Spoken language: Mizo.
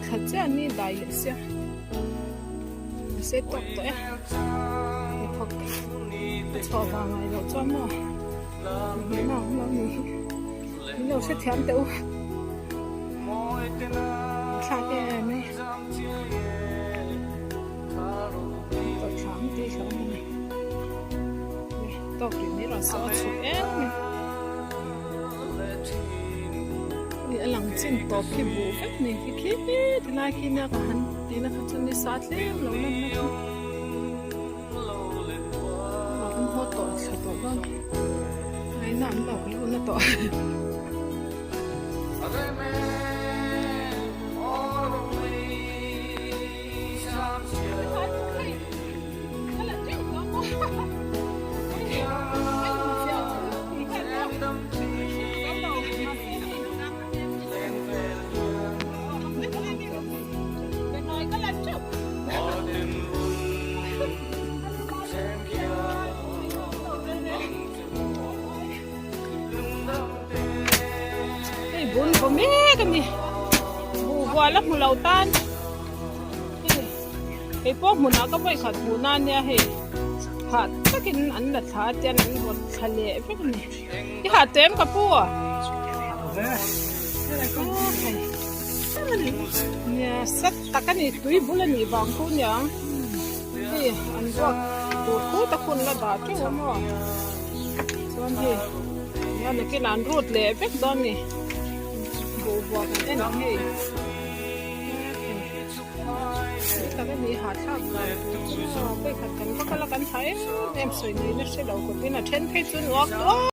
thla chiah a ni dai leh sia a sei tawk tawh e hnathawk a chhuah vang ngai loh chuan maw hmuhna a awm lo ni hi min lo hrethiam teh u thlak em em mai tawlhthla ang tih hlauh a ni tawk rih mai rawh se aw chhuk em mai. A lang chin tawp khi buh vek ni khi khi ti lai khi nia ka han tih na kha chu ni sa tlem lo lan na khi an haw tawh thla tawh dawn ai na an lo ka lu na tawh. Hei bul vaw mek a ni buh vual a hmu lo tan hei pawh hmunah ka vawi khat hmuh na ania hei hah takin an la thla a tian an vawt thla leh vek a ni i hah teh em ka pu nia sat tak a ni tui bul a nih vang khu aniang hei an ruak tur khu tak hun la dah teuh a maw chuan hei nia nakinah an rut leh vek dawn a ni buh vuak an en ang hei. Tak a ni hahthlak dan tur chu maw vawikhat kan va kal a kan tha em em sawi neihna hre lo khawpin a then phei chu nuak tawp.